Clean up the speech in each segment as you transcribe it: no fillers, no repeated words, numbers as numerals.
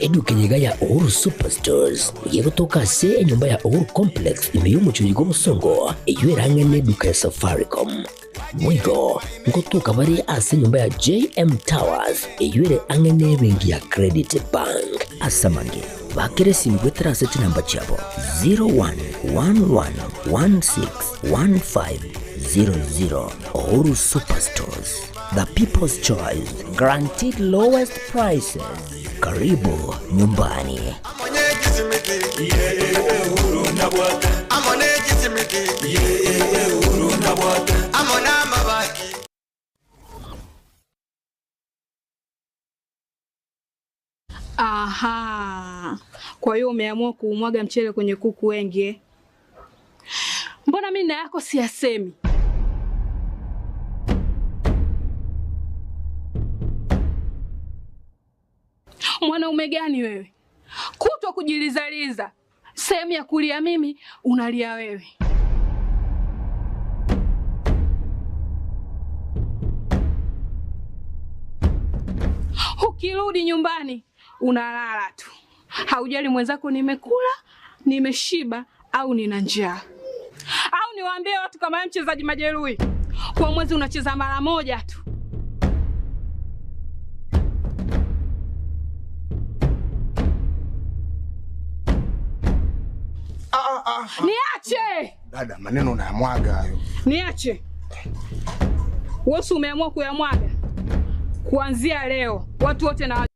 Eduka eye iga ya Uhuru Superstores nigo egotoka ase enyomba ya Uhuru Complex ime y'omochie oyo bw'Obosongo, eyio ere ang'e n'eduka ya Safaricom. Boigo ngotoka bare ase enyomba ya JM Towers eyio ere ang'e n'ebenki ya Credit Bank. Ase amange, bakera esimi goetera ase chinamba chiabo 0111161500. Uhuru Superstores, the people's choice, guaranteed lowest prices. Karibu nyumbani. Aha, kwa hiyo umeamua kuumwaga mchele kwenye kuku wengi eh? Mbona mimi na yako siyasemi? Mwanaume gani wewe? Kutwa kujilizaliza, sehemu ya kulia mimi unalia wewe. Ukirudi nyumbani unalala tu, haujali mwenzako nimekula, nimeshiba au nina njaa. Au niwaambie watu kama wewe mchezaji majeruhi, kwa mwezi unacheza mara moja tu. Niache! Dada, maneno unayamwaga hayo. Niache. Wewe umeamua kuyamwaga. Kuanzia leo watu wote na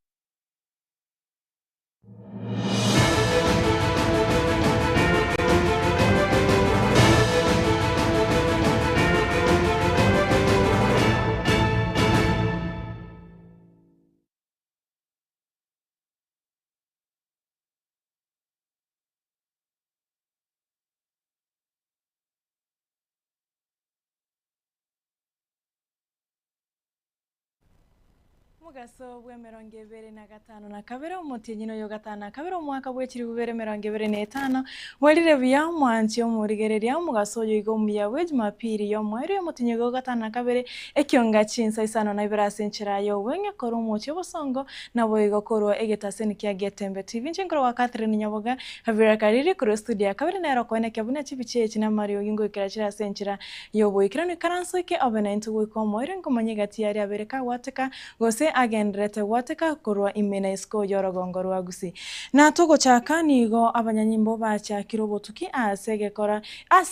Omugaso bwa 25 omotienyi oyo 52 omwaka bwa 2025 bwarire buya omwanchi omorigereria omugaso oyo iga omuya bwa Jumapili ya omweri omotienyi oyo 52 ekionga chinsa 52 ase enchera ya obweng'e korwa omochie obosongo nabo igo korwa egetaseni kia Getembe TV nchinkoro wa Catherine Nyaboga Havira Kariri korwa studio ya kabere nero koenekia buna chibichi echi na mariogi ngoikera chire ase enchera ya oboikeranu ikaranso eke obe naintwe goika omoerio nkomanya egati yaria abere kagwateka gose agenderete gwateka korwa imena isiko yorogongo rwa Gusii. Na tugochaka nigo abanyanyimbo bachakire obotuki ase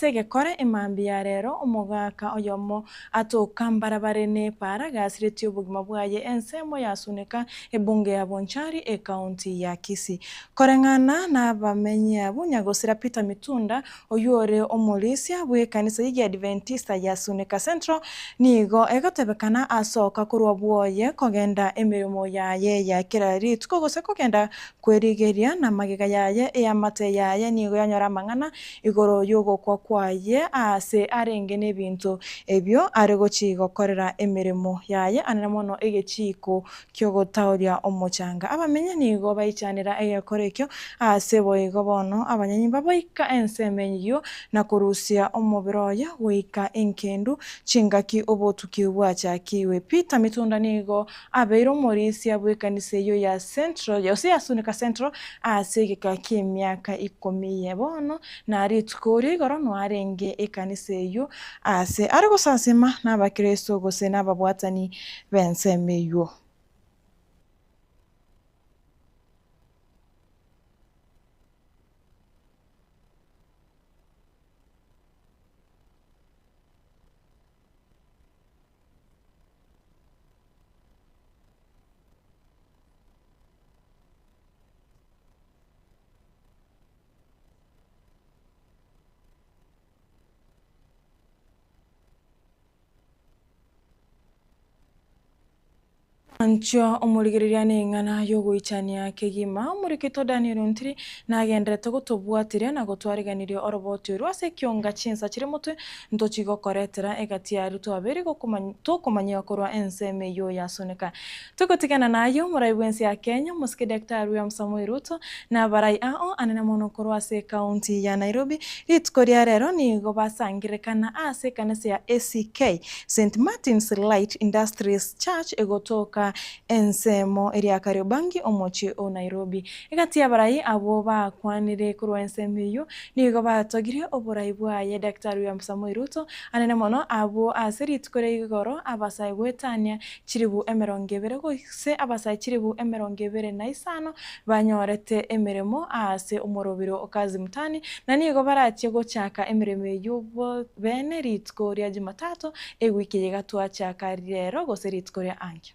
egekora emambi ya rero omogaka oyomo atoka mbarabare ne para gasiretie obogima bwaye ensemo yasuneka ebunge ya Bonchari ekaunti ya Kisii. Koreng'ana na abamenyi abo nyagosira Peter Mitunda oyore omorisia bw'ekanisa y'Adventista Adventista ya Suneka Central nigo egotebekana asoka korwa bwoye kogenda emirimo yaye ya kila rituko gose kogenda kwerigeria na magega yaye eyamate yaye nigo yanyora amang'ana igoro yogokwa kwaye ase arenge n'ebinto ebyo are gochi gokorera emirimo yaye anene mono egechiko kiogotaoria omochanga. Abamenye nigo baichanera egekoro ekio ase boigo bono abanyanyimba baika ensemo eyio na korusia omobere oye goika enkendu chingaki obotuki bwachakiwe. Peter Mitunda nigo abeire omorisia bw'ekanisa eyo ya Central yose yasuneka Central ase egeka kia emiaka 10 bono na rituko ria igoro noarenge ekanisa eyo ase are gosasima na abakristo gose na ababwatani b'ensemo eywo. Ancho omorigereria n'eng'ana yogoichania kegima omoriketo Daniel Ntiri nagenderete gotobwatiria na gotwariganirie oroboti orwo ase ekionga chinsa chire motwe ntochigokoretera egati yaria twabere tokomanya korwa ensemo eyo yasoneka. Tugotigana nayo morai bwensi ya Kenya mosike Daktari William Samoei Ruto na abarai ao anene mono korwa ase ekaunti ya Nairobi rituko ria rero nigo basangirekana ase ekanisa ya ACK St Martin's Light Industries Church egotoka korwa ensemo eria Kariobangi omochi o Nairobi. Egati abarai abo bakwanire korwa ensemo eyo nigo batogire oborai bwaye Daktari William Samoei Ruto anene mono abo ase rituko ria igoro abasai gwetania chiribu emerongo ebere gose abasai chiribu emerongo ebere na isano banyorete emeremo ase omorobiro okazi mutani na nigo barachie gochaka emeremo eyo bene rituko ria Jumatatu ewiki yegatwachaka rero gose rituko ria anke.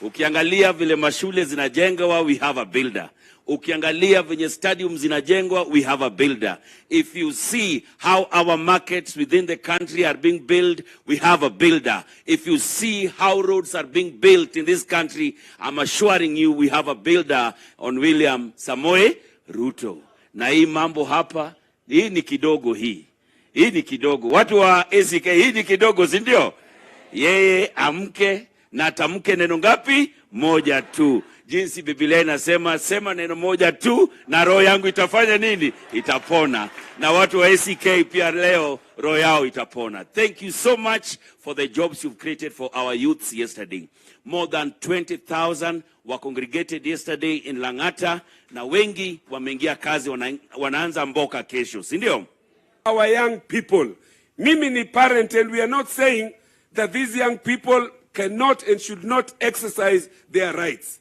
Ukiangalia vile mashule zinajengwa, we have a builder. Ukiangalia venye stadium zinajengwa, we have a builder. If you see how our markets within the country are being built, we have a builder. If you see how roads are being built in this country, I'm assuring you we have a builder on William Samoei Ruto. Na hii mambo hapa, hii ni kidogo hii. Hii ni kidogo. Watu wa ACK, hii ni kidogo, si ndio? Yeye amke na atamke neno ngapi? Moja tu. Jinsi Biblia inasema, sema neno moja tu na roho yangu itafanya nini? Itapona. Na watu wa ACK pia leo roho yao itapona. Thank you so much for the jobs you've created for our youths yesterday. More than 20,000 were congregated yesterday in Lang'ata, na wengi wameingia kazi, wanaanza mboka kesho, si ndio? Our young people. Mimi ni parent, and we are not saying that these young people cannot and should not exercise their rights.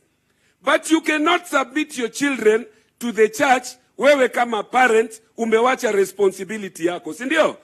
But you cannot submit your children to the church. Wewe kama parent umewacha responsibility yako, si ndio?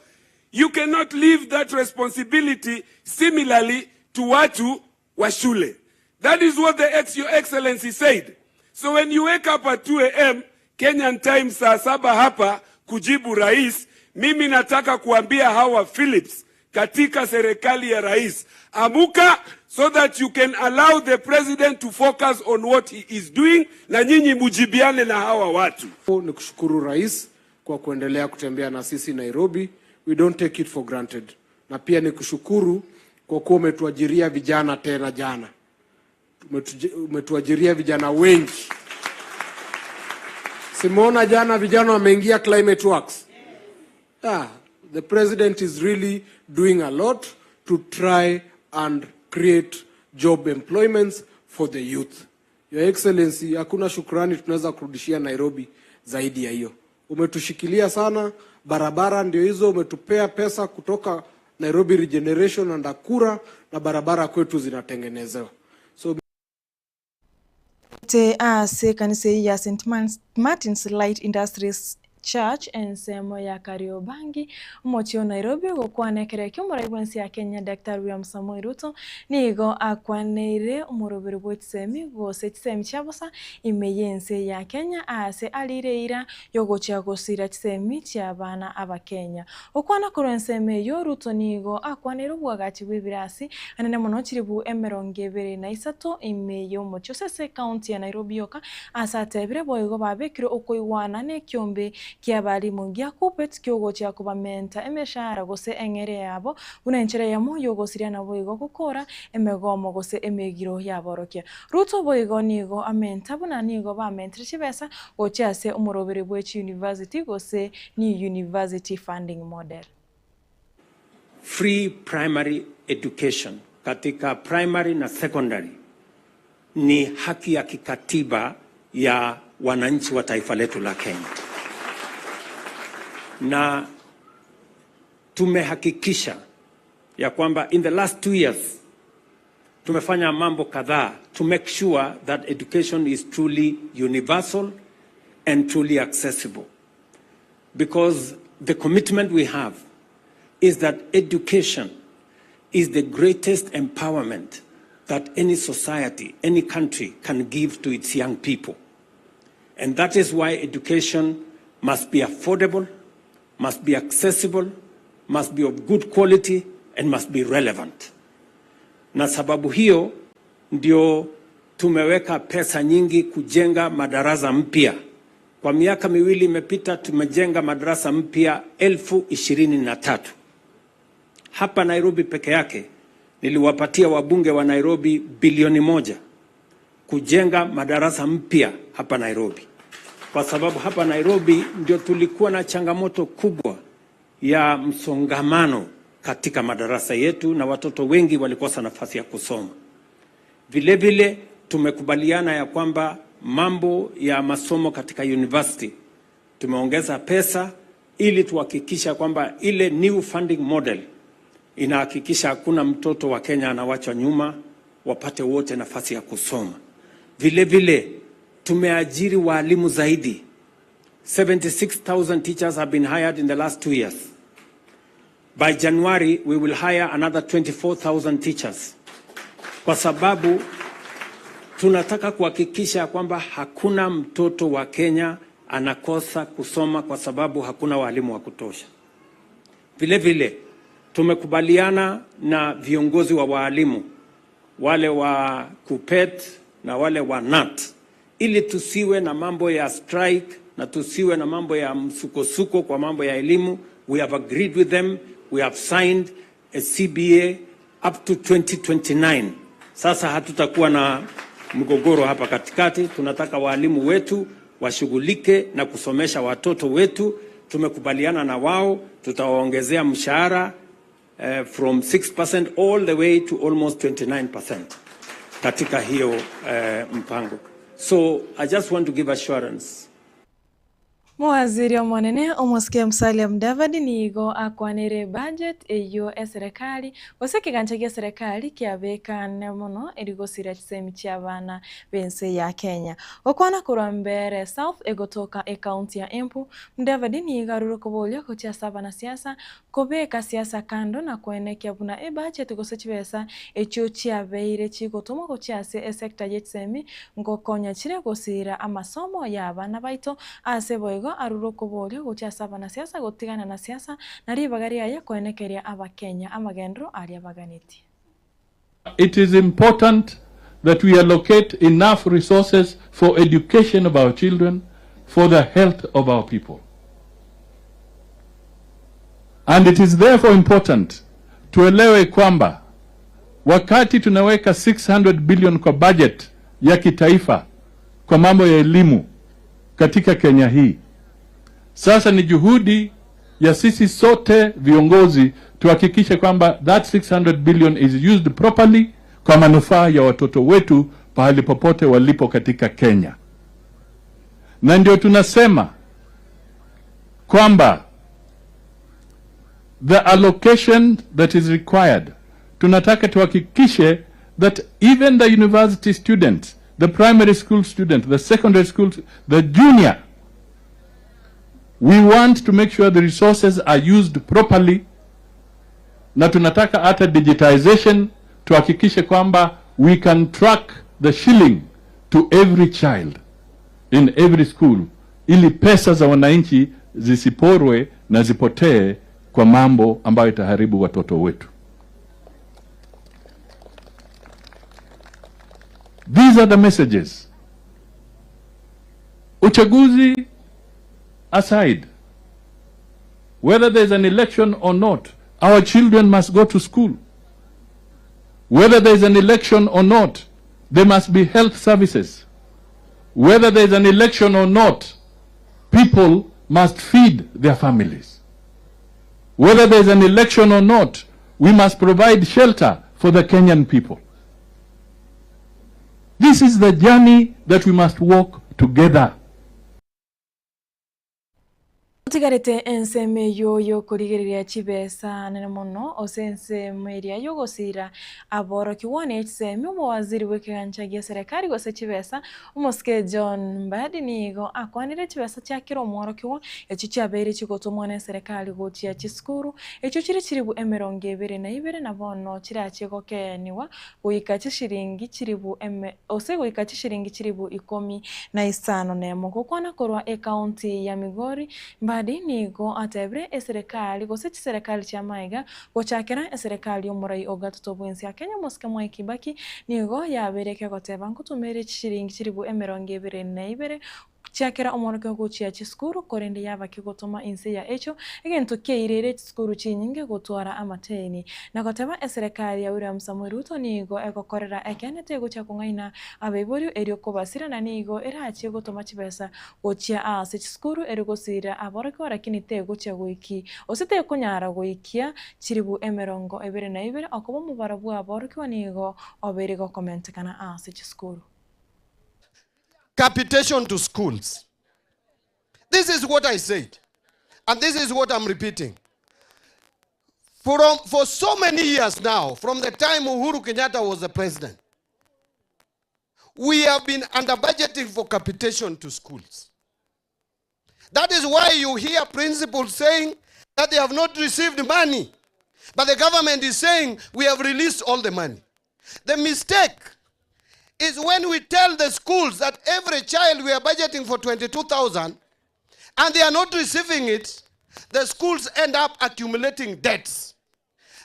You cannot leave that responsibility similarly to watu wa shule. That is what your excellency said. So when you wake up at 2 a.m. Kenyan time saa saba hapa kujibu rais, mimi nataka kuambia hawa Philips katika serikali ya rais, amuka so that you can allow the president to focus on what he is doing, na nyinyi mujibiane na hawa watu. Ni kushukuru rais kwa kuendelea kutembea na sisi Nairobi. We don't take it for granted. Na pia ni kushukuru kwa kuwa umetuajiria vijana tena jana. Umetuajiria vijana wengi. Simuona jana vijana wameingia Climate Works. The president is really doing a lot to try and create job employments for the youth. Your Excellency, hakuna shukrani tunaweza kurudishia Nairobi zaidi ya hiyo. Umetushikilia sana, barabara ndio hizo, umetupea pesa kutoka Nairobi Regeneration and Akura, na barabara kwetu zinatengenezewa. So te ase kanisa ya St. Martin's Light Industries Church ensemo ya Kariobangi omochi o Nairobi gokwanekera omoraibu ensi ya Kenya Dr. William Samoei Ruto nigo akwaneire omorobero bwa chisemi gose chisemi chiabosa ime yense ya Kenya ase alireira yogochia gosira chisemi chia abana abakenya. Okwana korwa ensemo eyo Ruto nigo akwaneire obwagachi bwa ebirasi anene mono chiribu emerongo ebere na isato ime yomochi osese county ya Nairobi yoka ase atebire boigo babekire okoigwana na ekiombe kiabarimu gia kupet kyogochia kubamenta emeshahara gose eng'ere yabo buna enchera yamo yogosiria nabo igo gokora emegomo gose emegiro yaborokia. Ruto boigo nigo amenta buna nigo bamentire chibesa gochia ase omorobere bwe university gose ni university funding model. Free primary education katika primary na secondary ni haki ya kikatiba ya wananchi wa taifa letu la Kenya. Na tumehakikisha ya kwamba in the last 2 years tumefanya mambo kadhaa to make sure that education is truly universal and truly accessible. Because the commitment we have is that education is the greatest empowerment that any society, any country can give to its young people. And that is why education must be affordable, must be accessible, must be of good quality, and must be relevant. Na sababu hiyo ndio tumeweka pesa nyingi kujenga madarasa mpya. Kwa miaka miwili imepita tumejenga madarasa mpya 23,000. Hapa Nairobi peke yake niliwapatia wabunge wa Nairobi bilioni 1 kujenga madarasa mpya hapa Nairobi. Kwa sababu hapa Nairobi ndio tulikuwa na changamoto kubwa ya msongamano katika madarasa yetu na watoto wengi walikosa nafasi ya kusoma. Vile vile tumekubaliana ya kwamba mambo ya masomo katika university tumeongeza pesa ili tuhakikisha kwamba ile new funding model inahakikisha hakuna mtoto wa Kenya anawachwa nyuma, wapate wote nafasi ya kusoma. Vile vile tumeajiri walimu zaidi. 76,000 teachers have been hired in the last 2 years. By January we will hire another 24,000 teachers. Kwa sababu tunataka kuhakikisha kwamba hakuna mtoto wa Kenya anakosa kusoma kwa sababu hakuna walimu wa kutosha. Vile vile tumekubaliana na viongozi wa walimu wale wa KUPPET na wale wa KNUT ili tusiwe na mambo ya strike na tusiwe na mambo ya msukosuko kwa mambo ya elimu. We have agreed with them, we have signed a CBA up to 2029. Sasa hatutakuwa na mgogoro hapa katikati. Tunataka walimu wetu washughulike na kusomesha watoto wetu. Tumekubaliana na wao, tutawaongezea mshahara from 6% all the way to almost 29% katika hiyo mpango. So I just want to give assurance. Mowaziri omonene omosike Musalia Mudavadi nigo akwanire budget eyo eserikali gose kigancha gia serikali kiabekane mono erigosira chisemi chia abana bense ya Kenya. Gokwana korwa mbere South egotoka ekaunti ya Embu, Mudavadi nigo arure koboria gochia ase abanasiasa kobeka siasa kando na koenekia buna ebudget gose chibesa echio chiabeire chigotomwa gochia ase esector ya chisemi ngokonya chire gosira amasomo ya abana baito ase boigo aruro koboria gochia ase abanasiasa gotigana na siasa na ribaga riaye koenekeria abakenya amagendero aria baganeti. It is important that we allocate enough resources for education of our children, for the health of our people. And it is therefore important tuelewe kwamba wakati tunaweka 600 billion kwa budget ya kitaifa kwa mambo ya elimu katika Kenya hii, sasa ni juhudi ya sisi sote viongozi tuhakikishe kwamba that 600 billion is used properly kwa manufaa ya watoto wetu pahali popote walipo katika Kenya. Na ndio tunasema kwamba the allocation that is required, tunataka tuhakikishe that even the university students, the primary school student, the secondary school, the junior, we want to make sure the resources are used properly, na tunataka hata digitization tuhakikishe kwamba we can track the shilling to every child in every school, ili pesa za wananchi zisiporwe na zipotee kwa mambo ambayo itaharibu watoto wetu. These are the messages. Uchaguzi aside, whether there's an election or not, our children must go to school. Whether there's an election or not, there must be health services. Whether there's an election or not, people must feed their families. Whether there's an election or not, we must provide shelter for the Kenyan people. This is the journey that we must walk together. Tigarete enseme yoyo kurigereria chibesa nene mono ose ensemo eria yogosira aborokiwa ne chisemi omowaziri bw'ekigancha gia serikali gose chibesa omosike John Mbadi nigo akwanire chibesa chiakira omworokiwa echio chiabeire chigotomwa ne serikali gochia chisukuru echio chiri chiribu emirongo ebere na ibere na bono chirache gokeaniwa goika chishiringi chiribu ose goika chishiringi chiribu 15 nemo gokwana korwa ekaunti ya Migori. Mbadi nigo atebre eserikali gose chiserikali chia maiga gochakera eserikali omorai ogatoto bwensi ya Kenya mosike Mwai Kibaki nigo yabereke goteba nkutumire chishiringi chiribu emirongo ebere na ibere Chiakera omworokia gochia chisukuru korende yaba kigotoma inse ya echo egento kieirere chisukuru chinyinge gotwara amateni na goteba eserekari ya William Samoei Ruto nigo egokorera ekenete gochia kong'aina abaibori erio kobasira na nigo erachie gotoma chibesa gochia ase chisukuru eri gosira aborokigwa lakini te gochia goiki osite konyara goikia chiribu emerongo ebere na ibere okoba omobaro bwa aborokigwa nigo obere gokomentekana ase chisukuru. Capitation to schools. This is what I said, and this is what I'm repeating. For so many years now, from the time Uhuru Kenyatta was the president, we have been under budgeting for capitation to schools. That is why you hear principals saying that they have not received money, but the government is saying we have released all the money. The mistake is when we tell the schools that every child we are budgeting for 22,000 and they are not receiving it, the schools end up accumulating debts.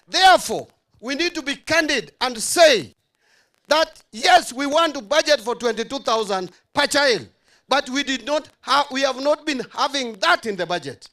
Therefore, we need to be candid and say that yes, we want to budget for 22,000 per child, but we have not been having that in the budget.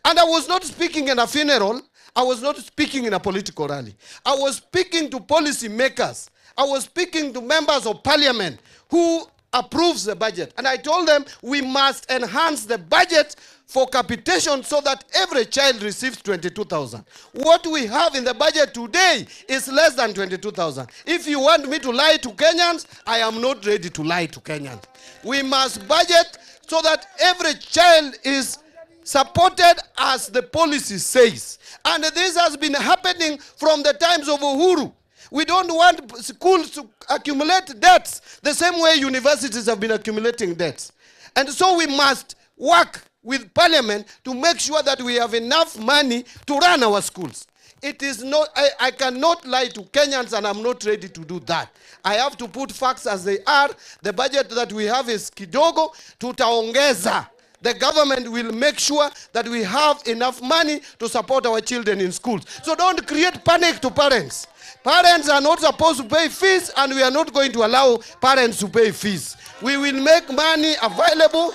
And I was not speaking in a funeral. I was not speaking in a political rally. I was speaking to policy makers. I was speaking to members of parliament who approves the budget. And I told them we must enhance the budget for capitation so that every child receives 22,000. What we have in the budget today is less than 22,000. If you want me to lie to Kenyans, I am not ready to lie to Kenyans. We must budget so that every child is supported as the policy says. And this has been happening from the times of Uhuru. We don't want schools to accumulate debts the same way universities have been accumulating debts. And so we must work with parliament to make sure that we have enough money to run our schools. It is not, I cannot lie to Kenyans, and I'm not ready to do that. I have to put facts as they are. The budget that we have is kidogo. Tutaongeza. The government will make sure that we have enough money to support our children in schools. So don't create panic to parents. Parents are not supposed to pay fees, and we are not going to allow parents to pay fees. We will make money available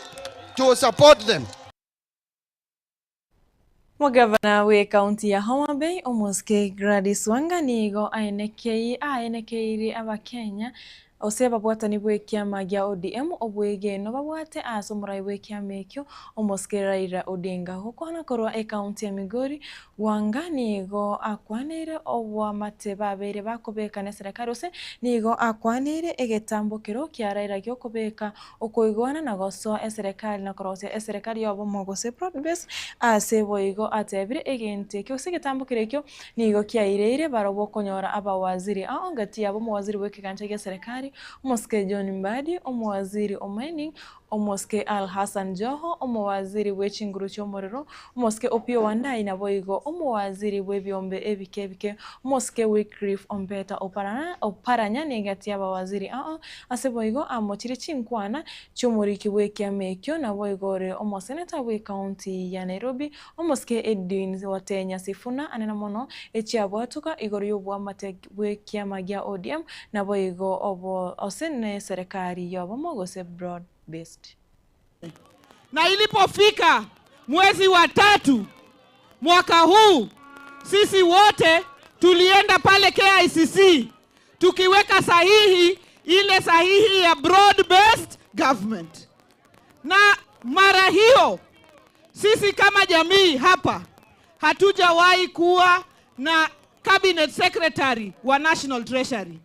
to support them. Mugavana we kaunti ya Homa Bay Omoske Gladys Wanga nigo aenekeire abakenya ose babwatani bw'ekiama gia ODM obwegeno babwate ase omorai bw'ekiama ekio Omoske Raila Odinga gokwana korwa ekaunti ya Migori. Wanga nigo akwanire obwamate babere bakobeka na serikali ose nigo akwanire egetambokero kia Raila giokobeka okoigwana na gosoa eserikali na korosia eserikali yobomo gose broad base ase boigo atebire egente ekio ase egetambokero ekio nigo kiaireire barobwo konyora abawaziri aongati yabo omowaziri bw'ekigancha gia serikali Omoske John Mbadi, omowaziri o mining Omoske Al Hassan Joho, omowaziri bw'echinguru chi'omorero Omoske Opiyo Wandayi naboigo omowaziri bw'ebiombe ebike Omoske Wycliffe Ombeta Oparanya negati y'abawaziri ao ase boigo amochire chinkwana chi'omoriki bw'ekiama ekio naboigo ore omoseneta bw'ekaunti ya Nairobi Omoske Edwin Watenya Sifuna anene mono echiabwatuka igoro y'obwamate bw'ekiama gia ODM naboigo obo ose serikali yobomo gose broad based. Na ilipofika mwezi wa 3 mwaka huu, sisi wote tulienda pale KICC tukiweka sahihi ile sahihi ya broad based government. Na mara hiyo sisi kama jamii hapa hatujawahi kuwa na cabinet secretary wa National Treasury.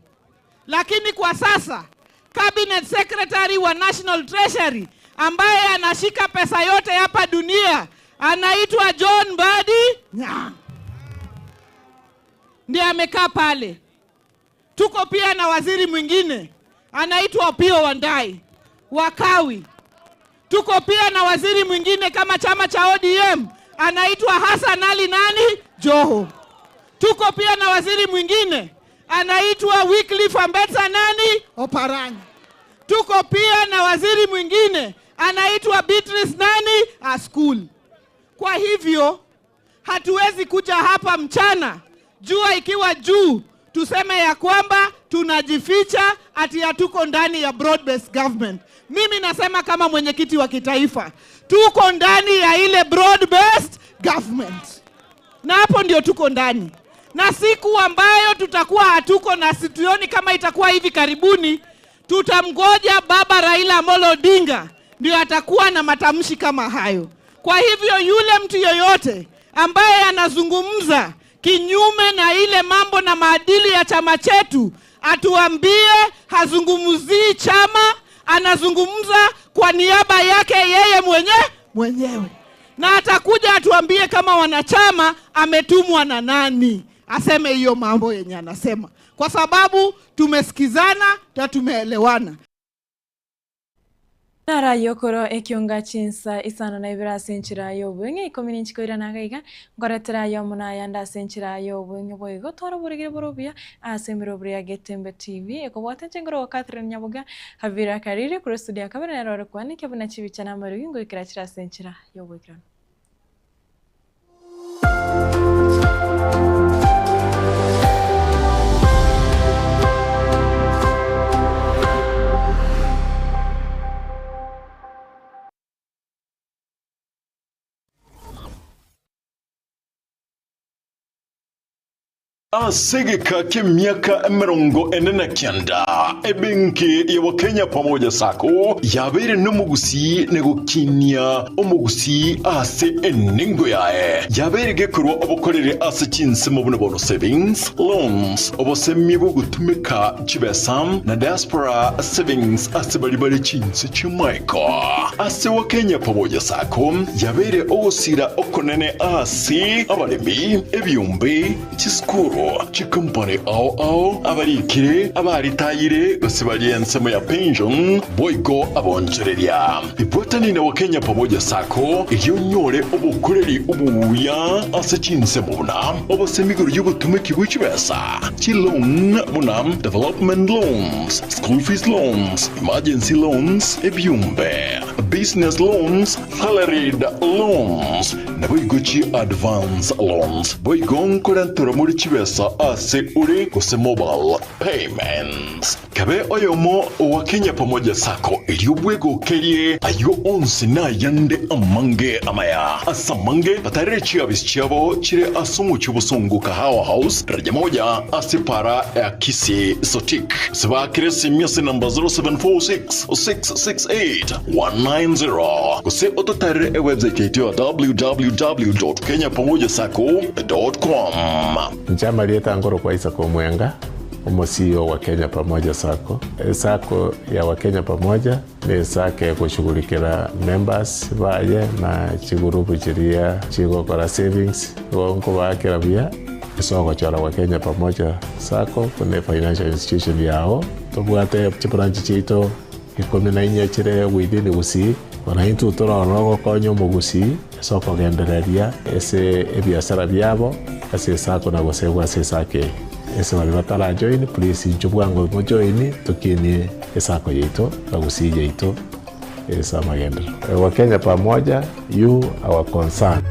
Lakini kwa sasa cabinet secretary wa National Treasury ambaye anashika pesa yote hapa dunia anaitwa John Mbadi Nyang'. Ndiye amekaa pale. Tuko pia na waziri mwingine anaitwa Opiyo Wandayi Wakawi. Tuko pia na waziri mwingine kama chama cha ODM anaitwa Hassan Ali nani Joho. Tuko pia na waziri mwingine anaitwa Wycliffe Ambetsa nani Oparanya. Tuko pia na waziri mwingine anaitwa Beatrice nani Askul. Kwa hivyo hatuwezi kuja hapa mchana jua ikiwa juu tuseme ya kwamba tunajificha ati hatuko ndani ya broad based government. Mimi nasema kama mwenyekiti wa kitaifa, tuko ndani ya ile broad based government, na hapo ndio tuko ndani. Na siku ambayo tutakuwa hatuko, na situoni kama itakuwa hivi karibuni, tutamgoja Baba Raila Amolo Odinga ndio atakuwa na matamshi kama hayo. Kwa hivyo yule mtu yoyote ambaye anazungumza kinyume na ile mambo na maadili ya chama chetu, atuambie hazungumzii chama, anazungumza kwa niaba yake yeye mwenyewe. Na atakuja atuambie kama wanachama ametumwa na nani aseme hiyo mambo yenye anasema, kwa sababu tumesikizana na tumeelewana. Nara yokoro ekionga chinsa isano na ibira senchira yobwenge ikomini nchikoira nagaiga ngoretera yomuna yanda senchira yobwenge boigo toro burigire borobia asemiro bria Getembe TV ekobwate chengoro Catherine Nyaboga Havira Kariri kuri studio kabera naroro kwani kebuna chibicha na marugingo ikira chira senchira yobwekirano. Asigika kemyaka 49 ebenki ya Wakenya Pamoja Sacco yabere n'omugusi negukinia omugusi ase eningo yae yabere gekorwa obukorere ase chinsemo buno bono savings loans obosemi bugutumika chibesa na diaspora savings ase balibali chinse chimaiko ase Wakenya Pamoja Sacco yabere ogosira okonene ase abalemi ebyumbe chiskuru chikompani ao abarikire abaritayire gose ensemo ya pension boigo abonjereria ibwatani na Wakenya Pamoja Sacco iyo nyore obukoreri obuya ase chinsemo buna obosemiguru y'obutumiki bw'echibesa chiloan buna development loans, school fees loans, emergency loans, ebyumbe business loans, salaried loans na boigo chi advance loans boigo nkorantora muri chibesa ase uri gose mobile payments kabe oyomo wa Kenya Pamoja Sacco iliobwego kerie ayo onsi na yande amange amaya asamange batarere chiabis chiabo chire asomo chubusongo Kahawa House daraja moja asipara ya Kisi Sotik sibakire simyase namba 0746 668 190 gose ototarere e website yetu ya www.kenyapamojasacco.com. Njama lieta ngoro kwa Isaac Omwenga, omo CEO wa Kenya Pamoja Sacco. Sacco ya wa Kenya Pamoja ni sacco ya kushughulikira members baye na chigurupu chiria chigokora savings gonko bakira bia isoko chora wa Kenya Pamoja Sacco kune financial institution yao tobwate chibranch chito 14 chire within Gusii wanaintu utororo gokonya omogusi esoko gendereria ese ebiasara biabo ase sacco na gosegwa ase sake ese bari batara join please inchubwango mo join tukinie esako yeito na Gusii yeito esa magendero. Wakenya Pamoja, you our concern.